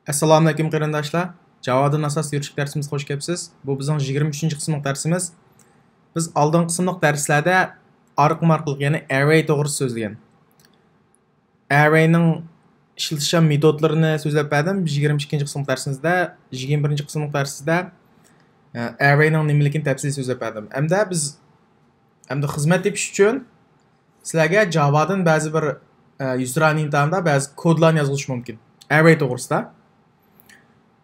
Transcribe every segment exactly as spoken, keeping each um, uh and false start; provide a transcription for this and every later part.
ئەسسالامۇئەلەيكۇم قېرىنداشلار. جاۋادىن ئاساس يۈرۈشلۈك دەرسىمىزگە خوش كەپسىز. بۇ بىزنىڭ يىگىرمە ئۈچىنچى قىسىملىق دەرسىمىز. بىز ئالدىنقى قىسىملىق دەرسلەردە ئارقىمۇ ئارقىلىق، يەنى ئەررەي توغرىسىدا سۆزلىگەن. ئەررەينىڭ ئىشلىتىش مېتودلىرىنى سۆزلەپ بەردىم. يىگىرمە ئىككىنچى قىسىملىق دەرسىمىزدە، يىگىرمە بىرىنچى قىسىملىق دەرسىمىزدە، ئە، ئەررەينىڭ نېمىلىكىنى تەپسىلىي سۆزلەپ بەردىم. ئەمدى بىز، ئەمدى خىزمەت تېپىش ئۈچۈن سىلەرگە جاۋادىن بەزى بىر، ئە، يۈزتۇرا ئىنتايىندا بەزى كودلارنى يازغۇزۇشۇم مۇمكىن. ئەررەي توغرىسىدا.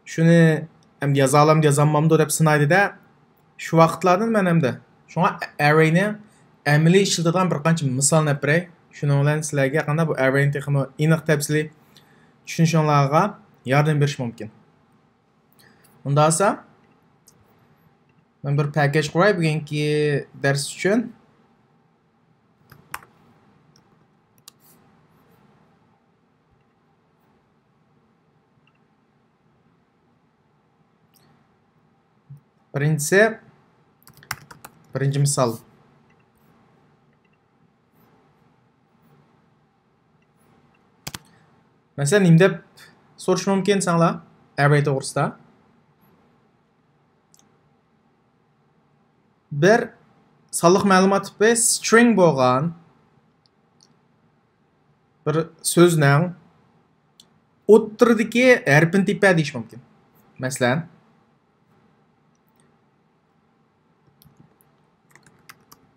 شۇنى ئەمدى يازالامدۇ، يازالمامدۇ دەپ سىنايدۇ-دە. شۇ ۋاقىتلاردىن مەن ئەمدى. شۇڭا ئەررەينى ئەمەلىي ئىشلىتىدىغان بىر قانچە مىسالنى ئەپ بېرەي. شۇنىڭ بىلەن سىلەرگە قانداق بۇ ئەررەينى تېخىمۇ ئېنىق، تەپسىلىي چۈشىنىشىڭلارغا ياردەم بېرىشى مۇمكىن. ئۇنداق بولسا، مەن بىر پەكەج قۇراي بۈگۈنكى دەرس ئۈچۈن. بىرىنچىسى، بىرىنچى مىسال. مەسىلەن، نېمە دەپ سورىشى مۇمكىن ساڭلار ئەررەي توغرىسىدا؟ بىر سانلىق مەلۇمات تىپى string بولغان بىر سۆزنىڭ ئوتتۇرىدىكى ھەرپىنى تېپىپ بەر دېيىشى مۇمكىن. مەسىلەن،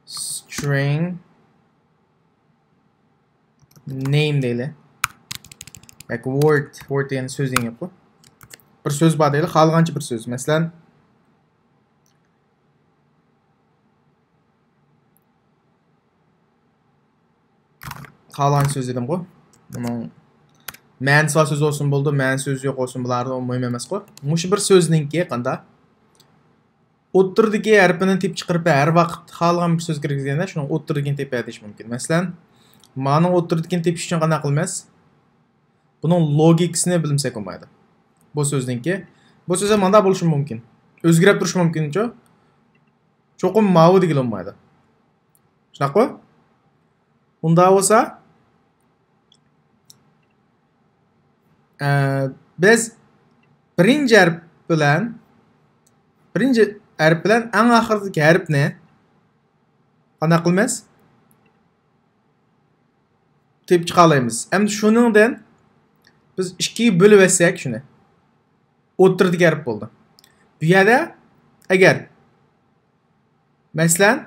string name دەيلى. ياكى word، word دېگەن سۆز دېگەن گەپقۇ. بىر سۆز بار دەيلى، خالىغانچە بىر سۆز. مەسىلەن، خالىغان سۆز دېدىمغۇ. بۇنىڭ مەنىسى بار سۆز بولسۇن بولىدۇ، مەنىسى سۆزى يوق بولسۇن، بۇلار مۇھىم ئەمەسقۇ. مۇشۇ بىر سۆزنىڭكى قانداق؟ ئوتتۇرىدىكى ھەرپىنى تېپىپ چىقىرىپ، ھەر ۋاقىت خالىغان بىر سۆز كىرگۈزگەندە، شۇنىڭ ئوتتۇرىدىكىنى تېپىپ دېيىش مۇمكىن. مەسىلەن، مانىڭ ئوتتۇرىدىكىنى تېپىش ئۈچۈن قانداق قىلىمىز؟ بۇنىڭ لوگىكىسىنى بىلمىسەك بولمايدۇ. بۇ سۆزنىڭكى. بۇ سۆز ھەم مانداق بولۇشى مۇمكىن. ئۆزگىرەپ تۇرۇشى مۇمكىنچۇ؟ چوقۇم ماۋۇ دېگىلى بولمايدۇ. شۇنداققۇ؟ ئۇنداق بولسا، ئە، بىز بىرىنچى ھەرپ بىلەن، بىرىنچى ھەرپ بىلەن ئەڭ ئاخىرىدىكى ھەرپنى قانداق قىلىمىز؟ تېپىپ چىقالايمىز. ئەمدى شۇنىڭدىن بىز ئىككىگە بۆلۈۋەتسەك شۇنى. ئوتتۇرىدىكى ھەرپ بولدى. بۇ يەردە ئەگەر، مەسىلەن،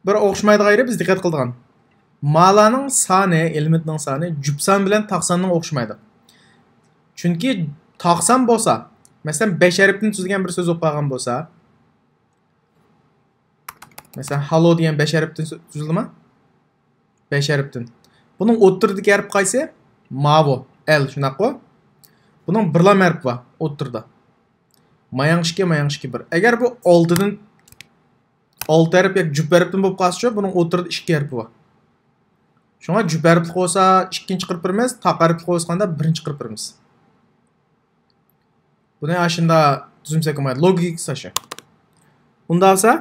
بىر ئوخشىمايدىغان يېرى بىز دىققەت قىلىدىغان. مالارنىڭ سانى، ئېلېمېنتنىڭ سانى جۈپ سان بىلەن تاق ساننىڭ ئوخشىمايدۇ. چۈنكى تاق سان بولسا، مەسىلەن، بەش ھەرپتىن تۈزۈلگەن بىر سۆز بولۇپ قالغان بولسا، مەسىلەن، ھالو دېگەن بەش ھەرپتىن سۆ-، تۈزۈلدىما؟ بەش ھەرپتىن. بۇنىڭ ئوتتۇرىدىكى ھەرپ قايسى؟ ماۋۇ، ئەل، شۇنداققۇ؟ بۇنىڭ بىرلا ھەرپى بار ئوتتۇرىدا. ماياڭ ئىككى، ماياڭ ئىككى بىر. ئەگەر بۇ ئالتىدىن، ئالتە ھەرپ ياكى جۈپ ھەرپتىن بولۇپ قالسىچۇ، بۇنىڭ ئوتتۇرىدا ئىككى ھەرپى بار. شۇڭا جۈپ ھەرپلىك بولسا ئىككىنى چىقىرىپ بېرىمىز، تاق ھەرپلىك بولسا قاندا بىرىنى چىقىرىپ بېرىمىز. بۇنى ئاشۇندا تۈزۈمسەك بولمايدۇ. لوگىكىسى ئاشۇ. ئۇنداق بولسا،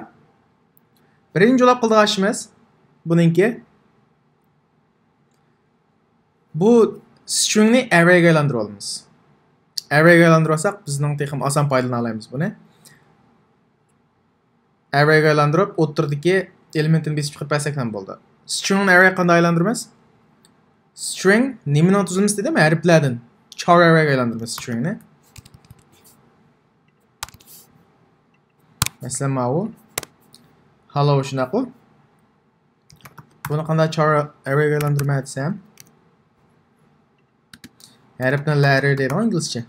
بىرىنچى جولاپ قىلىدىغان ئىشىمىز بۇنىڭكى، بۇ سترىڭنى ئەررەيگە ئايلاندۇرۇپ ئالىمىز. ئەررەيگە ئايلاندۇرۇپ ئالساق، بىزنىڭ تېخىمۇ ئاسان پايدىلىنالايمىز بۇنى. ئەررەيگە ئايلاندۇرۇپ، ئوتتۇرىدىكى ئېلېمېنتىنى بېسىپ چىقىرىپ بەرسەك ھەم بولدى. سترىڭنى ئەررەيگە قانداق ئايلاندۇرىمىز؟ سترىڭ نېمىنىڭ تۈزۈلمىسى دېدىم؟ ھەرپلەردىن. چار ئەررەيگە ئايلاندۇرىمىز سترىڭنى. مەسىلەن، ماۋۇ. ھالو شۇنداققۇ؟ بۇنى قانداق چار ئەررەيگە ئايلاندۇرىمەن دېسەم، ھەرپنى لەتتەر دەيدىغۇ ئىنگلىزچە.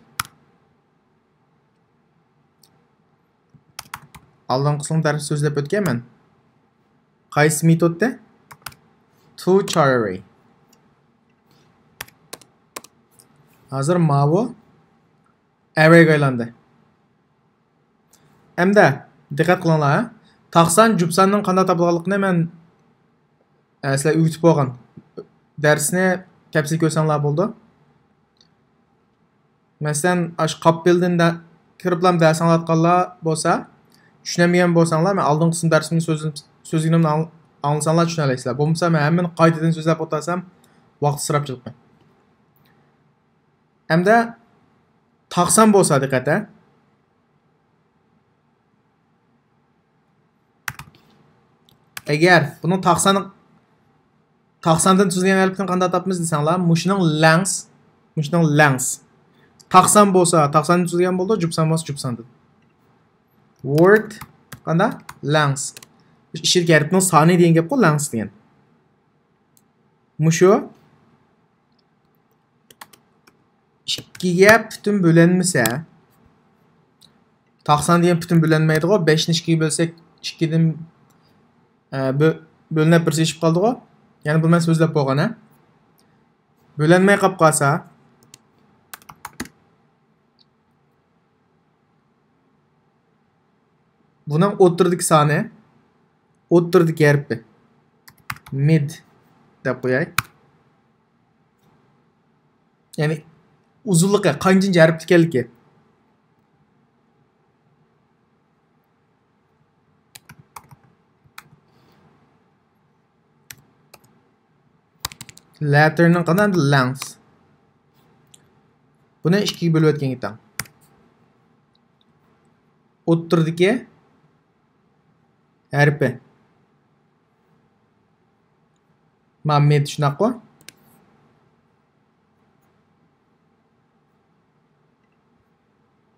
ئالدىنقى قىسىمدا دەرس سۆزلەپ ئۆتكەنمەن. قايسى مېتودتا؟ To char array. ھازىر ماۋۇ ئەررەيگە ئايلاندى. ئەمدى دىققەت قىلىڭلار، ھە؟ تاق سان جۈپ ساننىڭ قانداق تاپىدىغانلىقىنى مەن، ئە، سىلەرگە ئۆگىتىپ بولغان دەرسنى تەپسىلىي كۆرسەڭلار بولىدۇ. مەسىلەن، ئاشۇ قاپبىلدىن دە-، كىرىپلا دەرس ئاڭلاۋاتقانلار بولسا، چۈشىنەلمىگەن بولساڭلار، مەن ئالدىنقى قىسىم دەرسىمنى سۆزلىم-، سۆزلىگىنىمنى ئاڭ-، ئاڭلىساڭلار چۈشىنەلەيسىلەر. بولمىسا مەن ھەممىنى قايتىدىن سۆزلەپ ئولتۇرسام، ۋاقىت ئىسراپچىلىقى. ھەمدە تاق سان بولسا، دىققەت ھە. ئەگەر بۇنىڭ تاق سان، تاق ساندىن تۈزۈلگەن ھەرپنى قانداق تاپىمىز دېسەڭلار، مۇشۇنىڭ لەڭس، مۇشۇنىڭ لەڭس. تاق سان بولسا تاق ساندىن تۈزۈلگەن بولىدۇ، جۈپ سان بولسا جۈپ ساندىن. ۋورد قانداق؟ لەڭس. ئىچىدىكى ھەرپنىڭ سانى دېگەن گەپقۇ، لەڭس دېگەن. مۇشۇ ئىككىگە پۈتۈن بۆلەنمىسە، تاق سان دېگەن پۈتۈن بۆلەنمەيدىغۇ، بەشنى ئىككىگە بۆلسەك، ئىككىدىن، ئە، بۆ-، بۆلۈنۈپ بىرسى ئېشىپ قالدىغۇ. يەنى بۇ مەن سۆزلەپ بولغان، ھە؟ بۆلەنمەي قاپ قالسا، بۇنىڭ ئوتتۇرىدىكى سانى، ئوتتۇرىدىكى ھەرپى، مىد دەپ قوياي. يەنى ئۇزۇنلۇقى، قانچىنچى ھەرپ ئىكەنلىكى. لەتتېرنىڭ قانداق؟ لەڭس. بۇنى ئىككىگە بۆلۈۋەتكەنگە تەڭ. ئوتتۇرىدىكى ھەرپى. ما مىد، شۇنداققۇ؟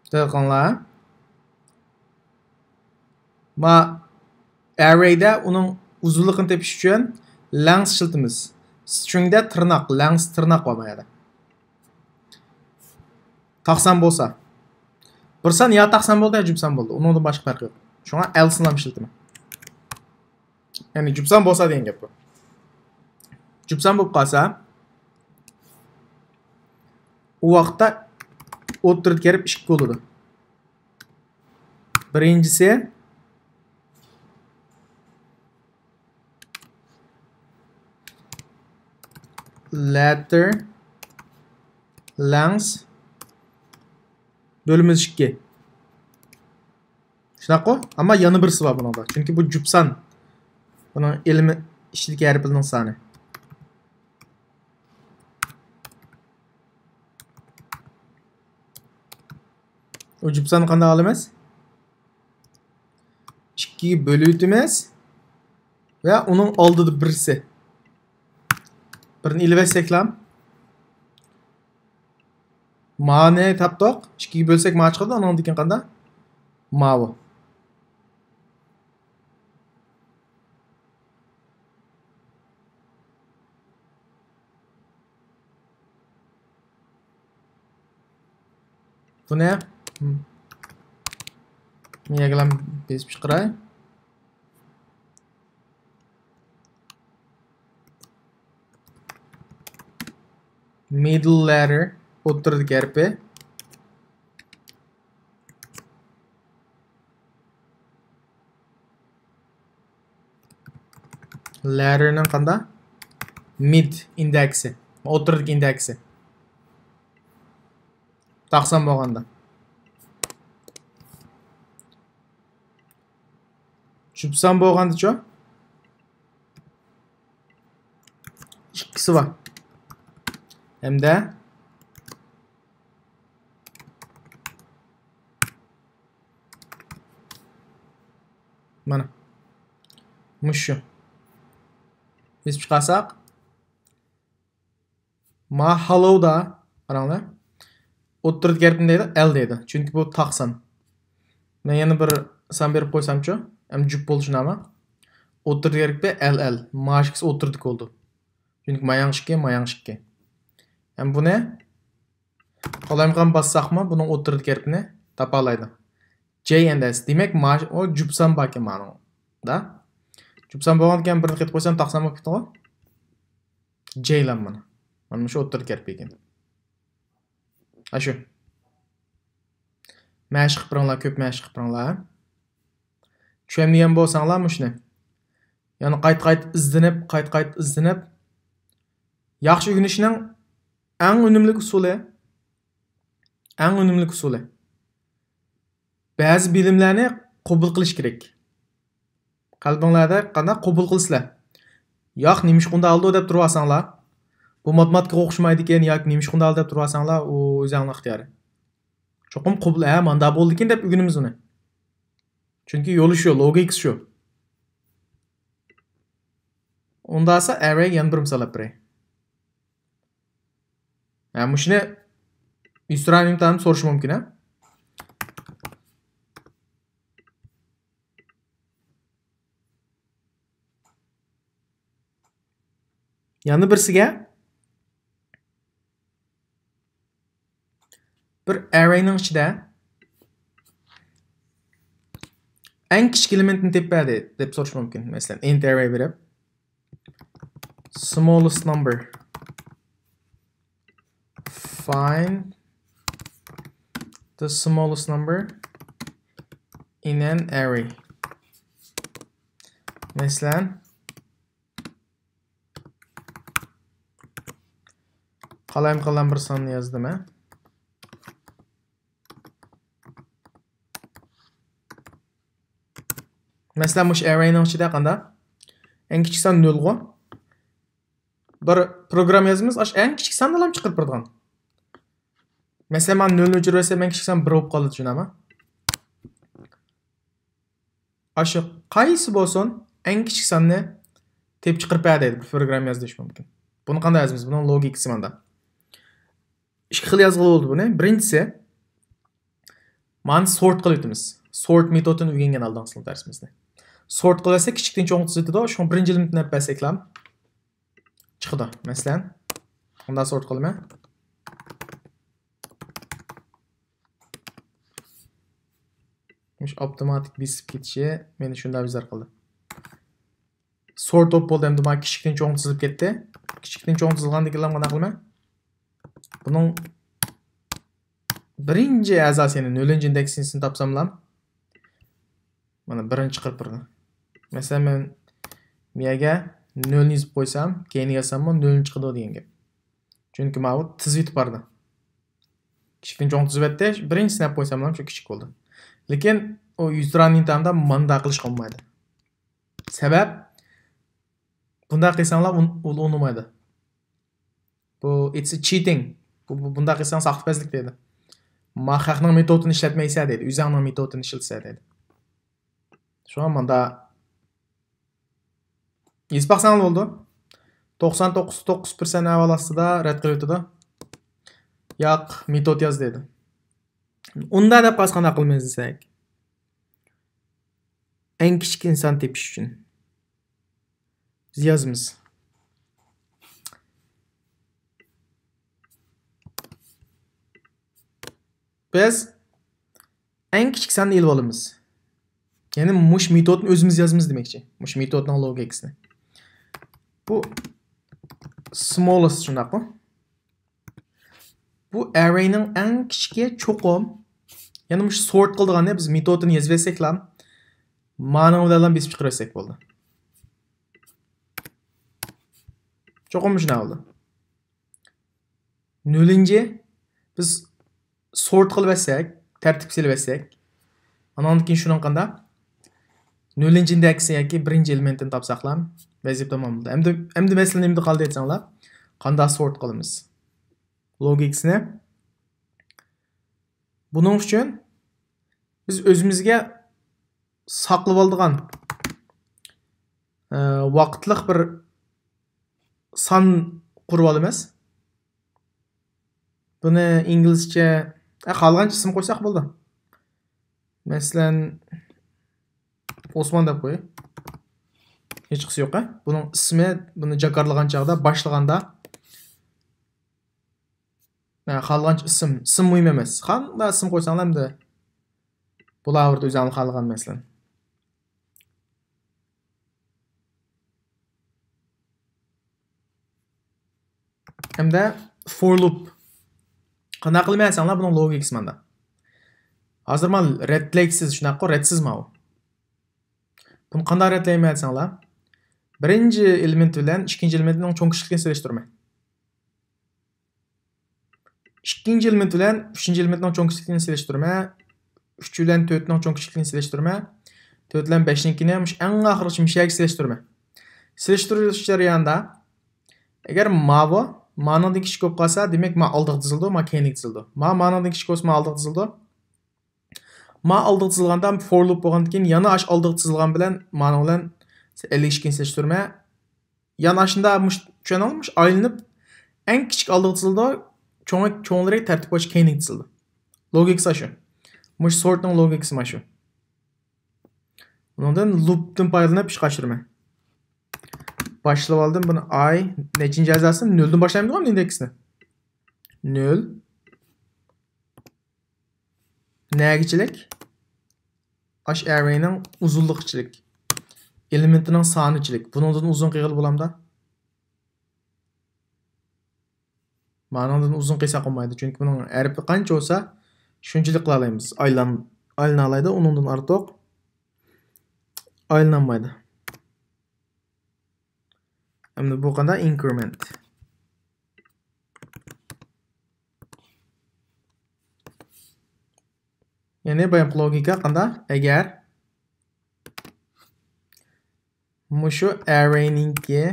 دىققەت قىلىڭلار. ما ئەررەيدە ئۇنىڭ ئۇزۇنلۇقىنى تېپىش ئۈچۈن لەڭس ئىشلىتىمىز. سترىڭدە تىرناق، لەڭس تىرناق بار ما يەردە. تاق سان بولسا. بىر سان يا تاق سان بولىدۇ، يا جۈپ سان بولىدۇ. ئۇنىڭدىن باشقا پەرقى يوق. شۇڭا ئەلسىنلام ئىشلىتىمەن. يەنى جۈپ سان بولسا دېگەن گەپ بۇ. جۈپ سان بولۇپ قالسا، ئۇ ۋاقىتتا ئوتتۇرىدىكى ھەرپ ئىككى بولىدۇ. بىرىنچىسى، لەتتېر لەڭس بۆلىمىز ئىككى. شۇنداققۇ؟ ئەمما يەنە بىرسى بار بۇنىڭدا. چۈنكى بۇ جۈپ سان. بۇنىڭ ئېلېمېنت ئىچىدىكى ھەرپلىرىنىڭ سانى. ئۇ جۈپ ساننى قانداق ئالىمىز؟ ئىككىگە بۆلۈۋېتىمىز ۋە ئۇنىڭ ئالدىدا بىرسى. بىرنى ئېلىۋەتسەكلا. مانى تاپتۇق. ئىككىگە بۆلسەك ما چىقىدۇ. ئۇنىڭدىن كېيىن قانداق؟ ماۋۇ. بۇنى، ھىم. مېنى يەگىلەم بېسىپ چىقىراي. مىدل لەتتېر، ئوتتۇرىدىكى ھەرپى. لەتتېرنىڭ قانداق؟ مىد ئىندېكسى. ئوتتۇرىدىكى ئىندېكسى. تاق سان بولغاندا. جۈپ سان بولغاندىچۇ؟ ئىككىسى بار. ھەمدە مانا. مۇشۇ. بېسىپ چىقارساق. ما ھالودا، قاراڭلار. ئوتتۇرىدىكى ھەرپنى دەيدۇ، ئەل دەيدۇ. چۈنكى بۇ تاق سان. مەن يەنە بىر سان بېرىپ قويسامچۇ؟ ھەم جۈپ بولۇشى ناما. ئوتتۇرىدىكى ھەرپى ئەل، ئەل. ما ئىككىسى ئوتتۇرىدىكى بولىدۇ. چۈنكى ماياڭ ئىككى، ماياڭ ئىككى. ھەم بۇنى قالايمىقان باسساقمۇ بۇنىڭ ئوتتۇرىدىكى ھەرپىنى تاپالايدۇ. جەي ئەند ئەس. دېمەك، ما-، ئۇ جۈپ سان باركەن مانىڭدا. جۈپ سان بولغاندىكىن بىرنى قېتىپ قويسام تاق سان بولۇپ كېتىدىغۇ. جەي لام مانا. مانا مۇشۇ ئوتتۇرىدىكى ھەرپ ئىكەن. ئاشۇ. مەشىق قىلىپ بېرىڭلار، كۆپ مەشىق قىلىپ بېرىڭلار. چۈشەنمىگەن بولساڭلار مۇشۇنى. يەنە قايتا-قايتا ئىزدىنىپ، قايتا-قايتا ئىزدىنىپ. ياخشى ئۆگىنىشنىڭ ئەڭ ئۈنۈملۈك ئۇسۇلى، ئەڭ ئۈنۈملۈك ئۇسۇلى. بەزى بىلىملەرنى قوبۇل قىلىش كېرەك. قەلبىڭلاردا قانداق قوبۇل قىلىسىلەر؟ ياق، نېمىشقا ئۇنداق ئالدى دەپ تۇرۇۋالساڭلار، بۇ ماتېماتىكىغا ئوخشىمايدىكەن ياكى نېمىشقا ئۇنداق دەپ تۇرۇۋالساڭلار، ئۇ ئۆزۈڭنىڭ ئىختىيارى. چوقۇم قوبۇل، ھە، ماندا بولىدىكەن دەپ ئۆگىنىمىز ئۇنى. چۈنكى يولى شۇ، لوگىكىسى شۇ. ئۇنداقسا ئەررەيگە يەنە بىر مىسال ئېلىپ بېرەي. ھە، مۇشۇنى يۈزتۇرا ئىمتىھاندا سورىشى مۇمكىن، ھە. يەنە بىرسىگە بىر ئەررەينىڭ ئىچىدە ئەڭ كىچىك ئېلېمېنتنى تېپىپ بەردى دەپ سورىشى مۇمكىن. مەسىلەن، ئىنت ئەررەي بېرىپ، smallest number. Find the smallest number in an array. مەسىلەن، قالايمىقان بىر ساننى يازدىم، ھە. مەسىلەن، مۇشۇ ئەررەينىڭ ئىچىدە قانداق؟ ئەڭ كىچىك سان نۆلغۇ. بىر پروگرامما يازىمىز، ئاشۇ ئەڭ كىچىك ساننىلا چىقىرىپ بېرىدىغان. مەسىلەن، مەن نۆلنى ئۆچۈرۈۋەتسەم، ئەڭ كىچىك سان بىر بولۇپ قالىدۇ، شۇنداقمۇ؟ ئاشۇ قايسى بولسۇن، ئەڭ كىچىك ساننى تېپىپ چىقىرىپ بەر دەيدۇ، بىر پروگرامما ياز دېيىشى مۇمكىن. بۇنى قانداق يازىمىز؟ بۇنىڭ لوگىكىسى ماندا. ئىككى خىل يازغىلى بولىدۇ بۇنى. بىرىنچىسى، مانا سورت قىلىۋېتىمىز. سورت مېتودىنى ئۆگەنگەن ئالدىنقى سىنىپ دەرسىمىزدە. سورت قىلىۋەتسە، كىچىكتىن چوڭغا تىزىۋېتىدۇ. شۇڭا بىرىنچى ئېلېمېنتنى ئەپ بەرسەكلا چىقىدۇ. مەسىلەن، مۇنداق سورت قىلىمەن. مۇشۇ ئاپتوماتىك بېسىپ كېتىشى مېنى شۇنداق بىزار قىلدى. سورت بولۇپ بولدى، ئەمدى مانا كىچىكتىن چوڭ تىزىلىپ كەتتى. كىچىكتىن چوڭ تىزىلغاندىن كېيىن قانداق قىلىمەن؟ بۇنىڭ بىرىنچى ئەزاسىنى، نۆلىنچى ئىندېكسىنى تاپساملا، مانا بىرنى چىقىرىپ بېرىدۇ. مەسىلەن، مەن بۇ يەرگە نۆلنى يېزىپ قويسام، كەينىگە يازساممۇ نۆلنى چىقىدۇ دېگەن گەپ. چۈنكى ماۋۇ تىزىۋېتىپ بارىدۇ. كىچىكتىن چوڭ تىزىۋەتتى، بىرىنچىسىنى ئەپ قويساملا شۇ كىچىك بولدى. لېكىن ئۇ يۈزتۇرا ئىمتىھاندا مانداق قىلىشقا بولمايدۇ. سەۋەب، بۇنداق قىلساڭلار ئۇن-، ئۇ ئۇنىمايدۇ. بۇ، it's a cheating. بۇ، بۇ، بۇنداق قىلساڭ ساختىپەزلىك دەيدۇ. ما خەقنىڭ مېتودىنى ئىشلەتمەيسەن دەيدۇ. ئۆزۈڭنىڭ مېتودىنى ئىشلىتىسەن دەيدۇ. شۇڭا ماندا يېزىپ باقساڭلار بولىدۇ. توقسان توققۇز توققۇز پىرسەنت ئەھۋال ئاستىدا رەت قىلىۋېتىدۇ. ياق، مېتود ياز دەيدۇ. ئۇنداق دەپ قالسا قانداق قىلىمىز دېسەك، ئەڭ كىچىك ئىنسان تېپىش ئۈچۈن بىز يازىمىز. بىز ئەڭ كىچىك ساننى ئېلىپ ئالىمىز. يەنى مۇشۇ مېتودنى ئۆزىمىز يازىمىز دېمەكچى. مۇشۇ مېتودنىڭ لوگىكىسىنى. بۇ smallest، شۇنداقمۇ؟ بۇ ئەررەينىڭ ئەڭ كىچىكى چوقۇم، يەنى مۇشۇ سورت قىلىدىغاننى بىز مېتودىنى يېزىۋەتسەكلا، مانىڭ بىلەنلا بېسىپ چىقىرىۋەتسەك بولدى. چوقۇم شۇنداق بولدى. نۆلىنچى، بىز سورت قىلىۋەتسەك، تەرتىپكە سېلىۋەتسەك، ئاناندىن كېيىن شۇنىڭ قانداق؟ نۆلىنچى ئىندېكسى ياكى بىرىنچى ئېلېمېنتىنى تاپساقلا، ۋەزىپە تامام بولدى. ئەمدى، ئەمدى مەسىلە نېمىدە قالدى دېسەڭلار، قانداق سورت قىلىمىز؟ لوگىكىسىنى. بۇنىڭ ئۈچۈن بىز ئۆزىمىزگە ساقلىۋالىدىغان، ئە، ۋاقىتلىق بىر سان قۇرۇۋالىمىز. بۇنى ئىنگلىزچە، ئە، خالىغانچە ئىسىم قويساق بولىدۇ. مەسىلەن، ئوسمان دەپ قوياي. ھېچقىسى يوق، ھە؟ بۇنىڭ ئىسمى، بۇنى جاكارلىغان چاغدا، باشلىغاندا، ھە، خالىغانچە ئىسىم، ئىسىم مۇھىم ئەمەس. قانداق ئىسىم قويساڭلار ئەمدى بولاۋېرىدۇ، ئۆزۈڭلار خالىغان، مەسىلەن. ھەمدە for loop. قانداق قىلىمەن دېسەڭلار، بۇنىڭ لوگىكىسى ماندا. ھازىر مانا رەتلەيسىز، شۇنداققۇ، رەتسىز ماۋۇ. بۇنى قانداق رەتلەيمەن دېسەڭلار، بىرىنچى ئېلېمېنت بىلەن ئىككىنچى ئېلېمېنتنىڭ چوڭ كىچىكلىكىنى سېلىشتۇرىمەن. ئىككىنچى ئېلېمېنت بىلەن ئۈچىنچى ئېلېمېنتنىڭ چوڭ كىچىكلىكىنى سېلىشتۇرىمەن. ئۈچ بىلەن تۆتنىڭ چوڭ كىچىكلىكىنى سېلىشتۇرىمەن. تۆت بىلەن بەشنىڭكىنى مۇشۇ ئەڭ ئاخىرقى مۇشۇ يەرگە سېلىشتۇرىمەن. سېلىشتۇرۇش جەريانىدا ئەگەر ماۋۇ مانىڭدىن كىچىك بولۇپ قالسا، دېمەك، ما ئالدىغا تىزىلىدۇ، ما كەينىگە تىزىلىدۇ. ما مانىڭدىن كىچىك بولسا، ما ئالدىغا تىزىلىدۇ. ما ئالدىغا تىزىلغاندا، for loop بولغاندىن كېيىن يەنە ئاش ئالدىغا تىزىلغان بىلەن مانىڭ بىلەن ئەللىك ئىككىنى سېلىشتۇرما. يەنە ئاشۇندا مۇش-، چۈشەندىڭىزمۇ؟ مۇش ئايلىنىپ، ئەڭ كىچىك ئالدىغا تىزىلىدۇ، چوڭى، چوڭلىرى تەرتىپ بويىچە كەينىگە تىزىلىدۇ. لوگىكىسى شۇ. مۇش سورتنىڭ لوگىكىسى مانا شۇ. ئۇنىڭدىن لوپتىن پايدىلىنىپ ئىشقا ئاشۇرىمەن. باشلىۋالدىم بۇنى. ئاي نەچچىنچى ئەزاسى؟ نۆلدىن باشلايمىزغۇ ئىندېكسنى. نۆل. نەگىچىلىك؟ ئاش ئەررەينىڭ ئۇزۇنلۇقىچىلىك. ئېلېمېنتىنىڭ سانىچىلىك. بۇنىڭدىن ئۇزۇن قىلغىلى بولامدا؟ مانىڭدىن ئۇزۇن قىلساق بولمايدۇ، چۈنكى بۇنىڭ ھەرپى قانچە بولسا، شۇنچىلىك قىلالايمىز. ئايلان-، ئايلىنالايدۇ، ئۇنىڭدىن ئارتۇق ئايلىنالمايدۇ. ئەمدى بۇ قانداق؟ ئىنكرېمېنت. يەنى بايامقى لوگىكا قانداق؟ ئەگەر مۇشۇ ئەررەينىڭكى،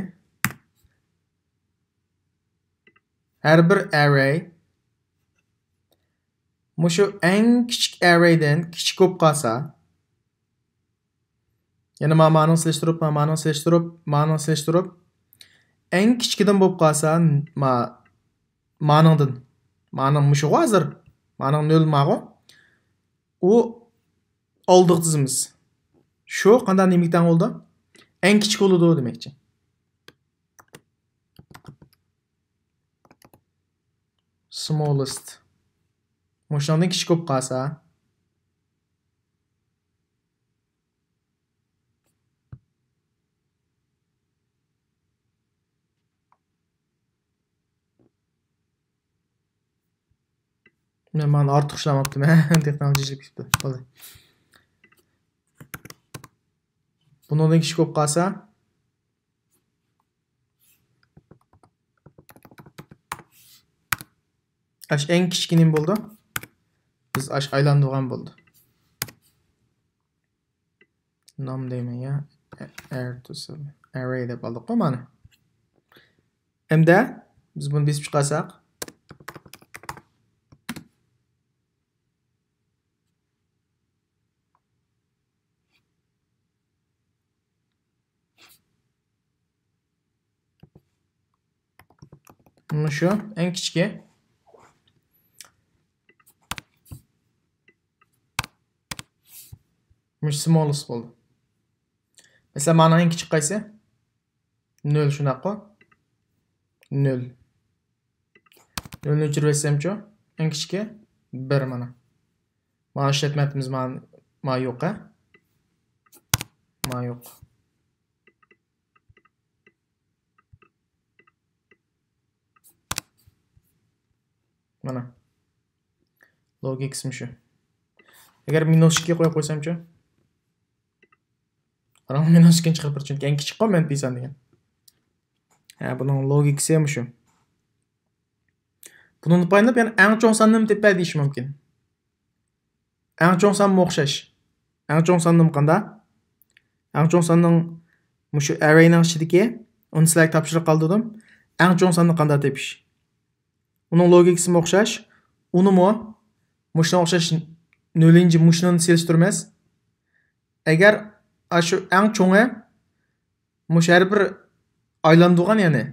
ھەر بىر ئەررەي مۇشۇ ئەڭ كىچىك ئەررەيدىن كىچىك بولۇپ قالسا، يەنى ما-، مانىڭ سېلىشتۇرۇپ، ما-، مانىڭ سېلىشتۇرۇپ، مانىڭ سېلىشتۇرۇپ، ئەڭ كىچىكىدىن بولۇپ قالسا، ما-، مانىڭدىن. مانىڭ مۇشۇغۇ ھازىر. مانىڭ نۆل ماغۇ. ئۇ ئالدىغا تىزىمىز. شۇ قانداق نېمىگە تەڭ بولىدۇ؟ ئەڭ كىچىك بولىدۇ دېمەكچى. Smallest. مۇشۇنىڭدىن كىچىك بولۇپ قالسا. مەن مانا ئارتۇق ئىشلەمەپتىمەن. تېخنولوگىيە ئىشلىپ كېتىپتۇ. بولدى. بۇنىڭدىن كىچىك بولۇپ قالسا، ئاش ئەڭ كىچىكى نېمە بولىدۇ؟ بىز ئاش ئايلاندۇرغان بولىدۇ. نام دەيمەن يا. ئەر تۇرسا. ئەررەي دەپ ئالدۇققۇ مانا. ئەمدى بىز بۇنى بېسىپ چىقارساق. مۇشۇ ئەڭ كىچىكى. مۇشۇ smallest بولدى. مەسىلەن، مانىڭ ئەڭ كىچىك قايسى؟ نۆل، شۇنداققۇ؟ نۆل. نۆلنى ئۆچۈرۈۋەتسەمچۇ؟ ئەڭ كىچىكى بىر مانا. مانا ئىشلەتمەپتىمىز، ما، ما يوق، ھە؟ ما يوق. مانا. لوگىكىسىمۇ شۇ. ئەگەر مىنۇس ئىككى قويۇپ قويسامچۇ؟ قاراڭ، مىنۇس ئىككىنى چىقىرىپ بېرىدۇ، چۈنكى ئەڭ كىچىكقۇ مەنپىي سان دېگەن. ھە، بۇنىڭ لوگىكىسى مۇشۇ. بۇنىڭدىن پايدىلىنىپ يەنە ئەڭ چوڭ ساننىمۇ تېپە دېيىشى مۇمكىن. ئەڭ چوڭ سانمۇ ئوخشاش. ئەڭ چوڭ ساننىمۇ قاندا؟ ئەڭ چوڭ ساننىڭ مۇشۇ ئەررەينىڭ ئىچىدىكى، ئۇنى سىلەرگە تاپشۇرۇق قالدۇردۇم. ئەڭ چوڭ ساننى قاندا تېپىش؟ ئۇنىڭ لوگىكىسىمۇ ئوخشاش. ئۇنىمۇ مۇشۇنىڭغا ئوخشاش نۆلىنچى مۇشۇنىڭ سېلىشتۇرىمىز. ئەگەر ئاشۇ ئەڭ چوڭى مۇشۇ ھەر بىر ئايلاندۇرغان، يەنى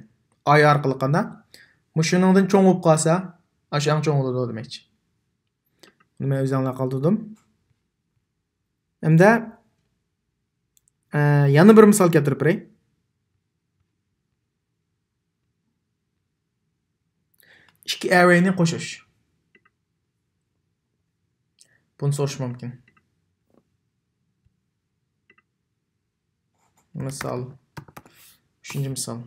ئاي ئارقىلىق قانداق؟ مۇشۇنىڭدىن چوڭ بولۇپ قالسا، ئاشۇ ئەڭ چوڭ بولىدۇ دېمەكچى. بۇنى مەن ئۆزۈڭلارغا قالدۇردۇم. ئەمدى، ئە، يەنە بىر مىسال كەلتۈرۈپ بېرەي. ئىككى ئەررەينى قوشۇش. بۇنى سورىشى مۇمكىن. مىسال. ئۈچىنچى مىسال.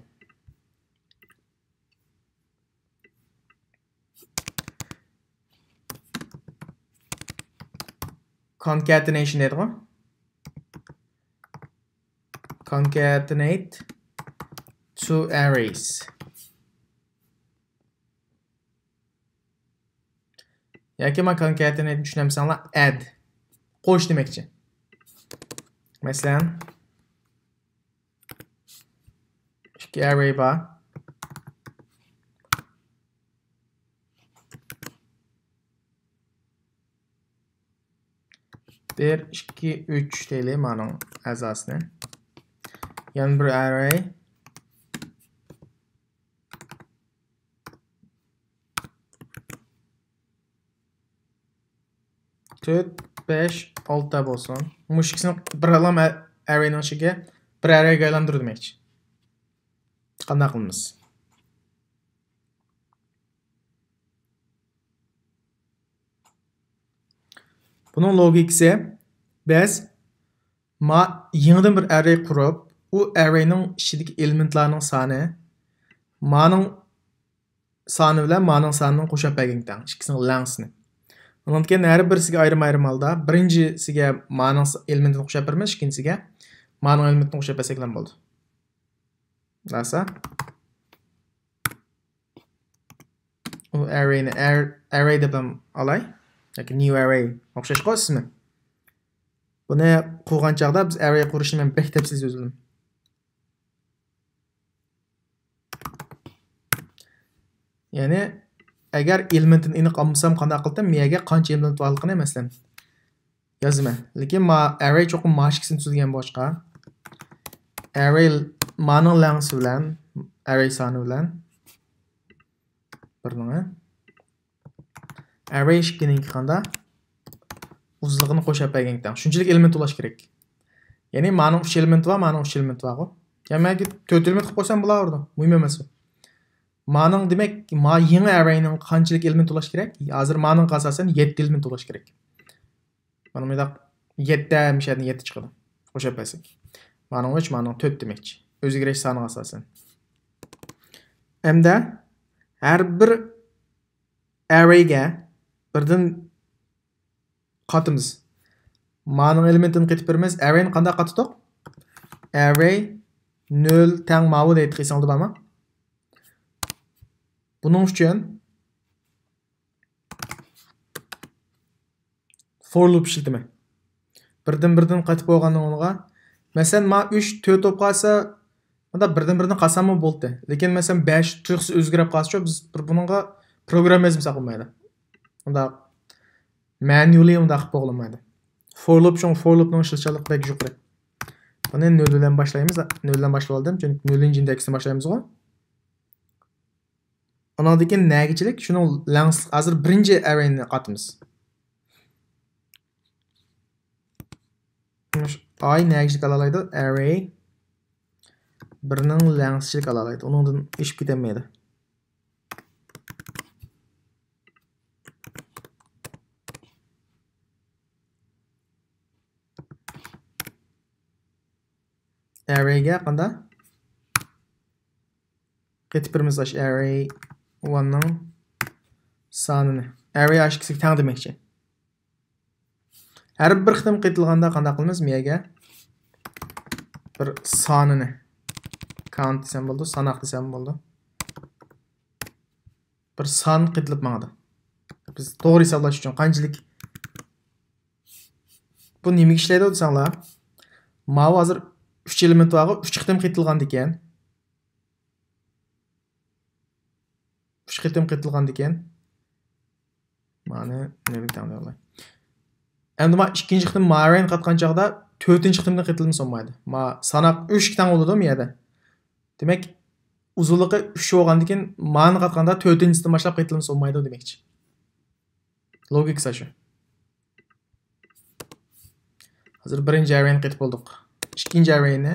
Concatenation دەيدىغۇ. Concatenate two arrays. ياكى ما concatenate چۈشىنەمسەڭلار، add. قوش دېمەكچى. مەسىلەن، ئىككى ئەررەي بار. بىر، ئىككى، ئۈچ دەيلى مانىڭ ئەزاسىنى. يەنە بىر ئەرەي. تۆت، بەش، ئالتە بولسۇن. مۇشۇ ئىككىسىنى بىر ئالام ئەرەينىڭ ئىچىگە بىر ئەرەيگە ئايلاندۇر دېمەكچى. قانداق قىلىمىز؟ بۇنىڭ لوگىكىسى، بىز ما يېڭىدىن بىر ئەرەي قۇرۇپ، ئۇ ئەرەينىڭ ئىچىدىكى ئېلېمېنتلارنىڭ سانى مانىڭ سانى بىلەن مانىڭ سانىنىڭ قوشاپ بەرگەنگە تەڭ، ئىككىسىنىڭ لەڭسىنى. ئۇنىڭدىن كېيىن ھەر بىرسىگە ئايرىم-ئايرىم ھالدا، بىرىنچىسىگە مانىڭ ئېلېمېنتىنى قوشاپ بېرىمىز، ئىككىنچىسىگە مانىڭ ئېلېمېنتىنى قوشاپ بەرسەكلا بولدى. راسا. ئۇ ئەرەينى ئەرەي دەپ ھەم ئالاي. ياكى نيۇ ئەرەي. ئوخشاشقۇ ئىسمى. بۇنى قۇرغان چاغدا بىز ئەرەي قۇرۇشنى مەن بەك تەپسىلىي سۆزلىدىم. يەنى، ئەگەر ئېلېمېنتىنى ئېنىق ئالمىسام قانداق قىلدىم؟ مىيەگە قانچە ئېلېمېنت بارلىقىنى، مەسىلەن، يازىمەن. لېكىن ما ئەرەي چوقۇم ماشىكىسىنى تۈزگەن بولۇشقا، ئەرەي مانىڭ لەڭسى بىلەن، ئەرەي سانى بىلەن بىرنىڭ ئەرەي ئىككىنىڭكى قاندا ئۇزۇنلۇقىنى قوشاپ بەرگەنگە تەڭ. شۇنچىلىك ئېلېمېنت تولاش كېرەك. يەنى مانىڭ ئۈچ ئېلېمېنتى بار، مانىڭ ئۈچ ئېلېمېنتى بارغۇ. يا مەن تۆت ئېلېمېنت قىلىپ قويسام بولاۋېرىدۇ. مۇھىم ئەمەس ئۇ. مانىڭ دېمەك، ما يېڭى ئەرەينىڭ قانچىلىك ئېلېمېنت تولاش كېرەك؟ ھازىر مانىڭغا ئاساسەن يەتتە ئېلېمېنت تولاش كېرەك. مانا مۇنداق يەتتە، مۇشۇ يەردىن يەتتە چىقىدۇ. قوشۇپ بەرسەك. مانىڭ ئۈچ، مانىڭ تۆت دېمەكچى. ئۆزگىرىش سانىغا ئاساسەن. ئەمدى ھەر بىر ئەرەيگە بىردىن قاتىمىز. مانىڭ ئېلېمېنتىنى قېتىپ بېرىمىز. ئەرەينى قانداق قاتتۇق؟ ئەرەي نۆل تەڭ ماۋۇ دەيتتۇق، ئېسىڭلاردا بارمۇ؟ بۇنىڭ ئۈچۈن for loop ئىشلىتىمەن. بىردىن بىردىن قېتىپ بولغاندىن ئورنىغا، مەسىلەن، ما ئۈچ تۆت بولۇپ قالسا، مۇنداق بىردىن بىردىن قالساممۇ بولدى. لېكىن مەسىلەن، بەش تۇيۇقسىز ئۆزگىرىپ قالسىچۇ، بىز بىر بۇنىڭغا پروگرامما يازمىساق بولمايدۇ. مۇنداق مانيۇلى مۇنداق قىلىپ بولمايدۇ. For loop، شۇڭا for loopنىڭ ئىشلىتىشچانلىقى بەك يۇقىرى. بۇنى نۆل بىلەن باشلايمىز. نۆل بىلەن باشلاپ ئالدىم، چۈنكى نۆلىنچى ئىندېكستىن باشلايمىزغۇ. ئۇنىڭدىن كېيىن نەگىچىلىك؟ شۇنىڭ لەڭس-، ھازىر بىرىنچى ئەرەينى قاتىمىز. ئاي نەگىچىلىك ئالالايدۇ؟ ئەرەي بىرنىڭ لەڭسىچىلىك ئالالايدۇ. ئۇنىڭدىن ئېشىپ كېتەلمەيدۇ. ئەرەيگە قانداق؟ قېتىپ بىرىمىز ئاش ئەرەي ۋاننىڭ سانىنى. ئەرەي ئاش ئىككىسىگە تەڭ دېمەكچى. ھەر بىر قېتىم قېتىلغاندا قانداق قىلىمىز؟ مىيەگە بىر سانىنى. كاونت دېسەم بولىدۇ، ساناق دېسەم بولىدۇ. بىر سان قېتىلىپ ماڭىدۇ. بىز توغرا ھېسابلاش ئۈچۈن قانچىلىك؟ بۇ نېمىگە ئىشلەيدۇ دېسەڭلار، ماۋۇ ھازىر ئۈچ ئېلېمېنت بارغۇ، ئۈچ قېتىم قېتىلغاندىكىن. ئۈچ قېتىم قېتىلغاندىكىن. مانى نېمە تەڭ دەۋالاي. ئەمدى ما ئىككىنچى قېتىم ماۋۇنى قاتقان چاغدا تۆتىنچى قېتىمدا قېتىلمىسا بولمايدۇ. ما ساناق ئۈچكە تەڭ بولىدۇ ما يەردە. دېمەك، ئۇزۇنلۇقى ئۈچ بولغاندىكىن مانى قاتقاندا تۆتىنچىسىدىن باشلاپ قېتىلمىسا بولمايدۇ دېمەكچى. لوگىكىسى شۇ. ھازىر بىرىنچى ئەرەينى قېتىپ بولدۇق. ئىككىنچى ئەرەينى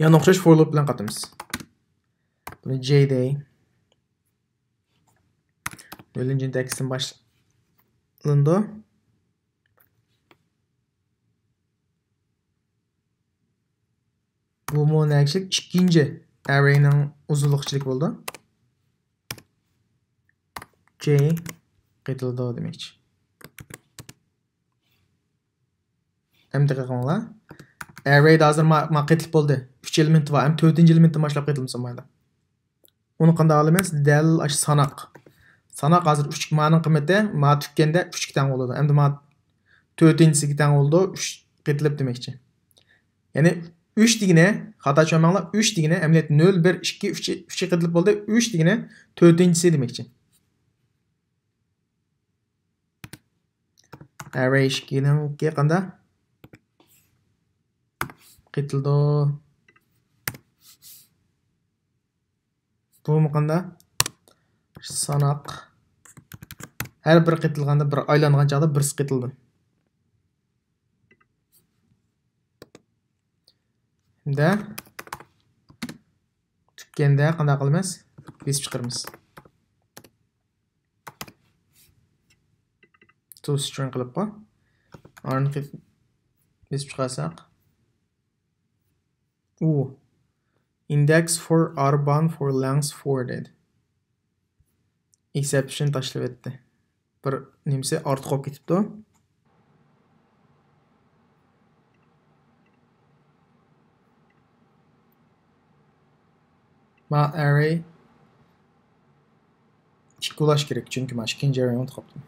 يەنە ئوخشاش فور لۇپ بىلەن قاتىمىز. بۇنى جەي دەي. نۆلىنچى ئىندېكستىن باشلىنىدۇ. بۇمۇ نەگىچىلىك؟ ئىككىنچى ئەرەينىڭ ئۇزۇنلۇقىچىلىك بولىدۇ. جەي قېتىلىدۇ دېمەكچى. ئەمدى دىققەت قىلىڭلار. ئەرەيدە ھازىر ما، ما قېتىلىپ بولدى. ئۈچ ئېلېمېنتى بار. ئەمدى تۆتىنچى ئېلېمېنتتىن باشلاپ قېتىلمىسا بولمايدۇ. ئۇنى قانداق ئالىمىز؟ دەل ئاشۇ ساناق. ساناق ھازىر ئۈچ، مانىڭ قىممىتى ما تۈگىگەندە ئۈچكە تەڭ بولىدۇ. ئەمدى ما تۆتىنچىسىگە تەڭ بولىدۇ، ئۈچ قېتىلىپ دېمەكچى. يەنى ئۈچ دېگىنى، خاتا چۈشەنمەڭلار، ئۈچ دېگىنى ئەمەلىيەتتە نۆل، بىر، ئىككى، ئۈچ، ئۈچكە قېتىلىپ بولدى، ئۈچ دېگىنى تۆتىنچىسى دېمەكچى. ئەررەي ئىككىنىڭكى قاندا؟ قېتىلدى. بۇمۇ قاندا؟ ساناق. ھەر بىر قېتىلغاندا، بىر ئايلانغان چاغدا بىرسى قېتىلدى. ھەمدە پۈتكەندە قانداق قىلىمىز؟ بېسىپ چىقىرىمىز. Toostring قىلىپقۇ. ئارنى بېسىپ چىقارساق. ئۇ. Index for R bound for length four دەيدۇ. ئېكسەپشن تاشلىۋەتتى. بىر نېمىسى ئارتۇق بولۇپ كېتىپتۇ. ما ئەررەي ئىككى بولۇش كېرەك، چۈنكى ما ئىككىنچى ئەررەينى ئۇنتۇپ قاپتۇ.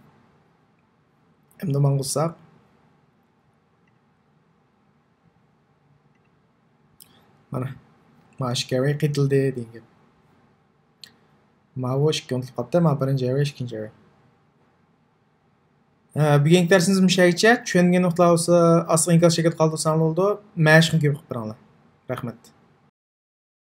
ئەمدى ماڭغۇزساق. مانا، ما ئىككى ئەررەي قېتىلدى دېگەن گەپ. ماۋۇ ئىككى ئۇنتۇلۇپ قاپتۇ، ما بىرىنچى ئەررەي، ئىككىنچى ئەررەي. ھە، بۈگۈنكى دەرسىمىز مۇشۇ يەرگىچە. چۈشەنمىگەن نۇقتىلار بولسا ئاستىغا ئىنكاس چېكىت قالدۇرساڭلار بولىدۇ. مەشىقنى كۆپ قىلىپ بېرىڭلار. رەھمەت.